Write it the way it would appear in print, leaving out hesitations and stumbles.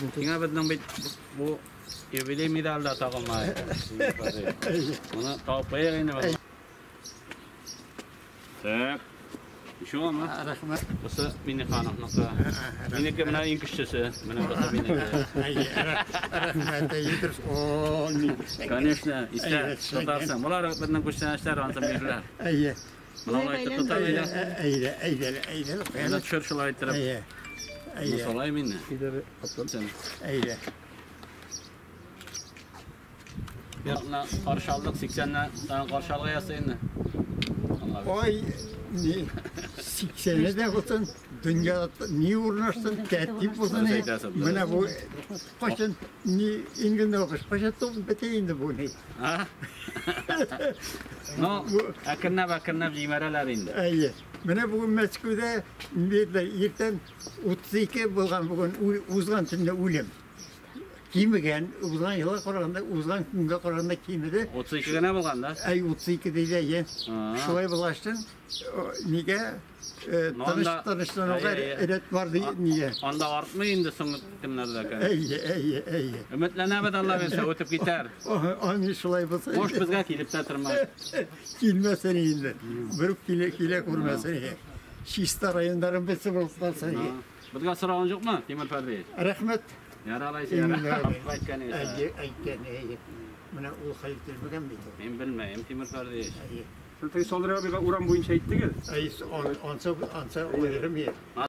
Сиңа безнең бит бу юбилей медаль да тагылмай. Моны тагып куйыйк инде без. Так. Шуңамы? Рәхмәт. Бусы Миннехановныкы. Минеке менә иң көчлесе. Менә бусы минеке. Рәхмәт, әйе, о, ни. Конечно, истә тотарсың. Болар безнең күчтәнәчләр, ансын бирделәр. Әйе. Менә алай итеп тотар иде. Әйдә, әйдә, әйдә. Менә төшер шулай иттереп. Әйе. Әйе. Шулай мине. Әйдә. Менә каршы алдык, 80-нән тагын каршы алга ясый инде. Ай, ни, 80-е дә булсын, дөньяда ни урнашсын, тәртип булсын. Менә бу кайчан ни ингәндә укыш, кайчан туп бетә инде бу ни. Ну, әкренләп әкренләп җибәрәләр инде. Әйе. Менә бүген Мәскәүдә бирделәр, иртән 32 булган бүген узган төнлә үлем. Кимегән, узган елга караганда, узган көнгә караганда кимеде. 32 генә булган да? Әй, 32 диде, әйе. Шулай булгачтын, нигә тыныч тынычлануга рәт бар ди нигә. Анда артмый инде соңгы көннәрдә. Әйе, әйе, әйе. Өметләнәбез, Алла бирсә, үтеп китәр. Аны шулай булса. Мош безгә килеп тә тормас. Килмәсен инде. Берүк килә килә күрмәсен. Чиста районнарын бетсе булып калсын. Безгә соравың юкмы, Тимур Фәрдиевич? Рәхмәт. Ярар, алайса, ярар. Әйткән Әйе, әйткән, әйе. Менә ул хәл ителмәгән бит. Мин белмәем, Тимур Фәрдиевич. Әйе. Шул теге Салдыр абыйга урам буенча әйттегез? Әйе, ансы, ансы уйларым.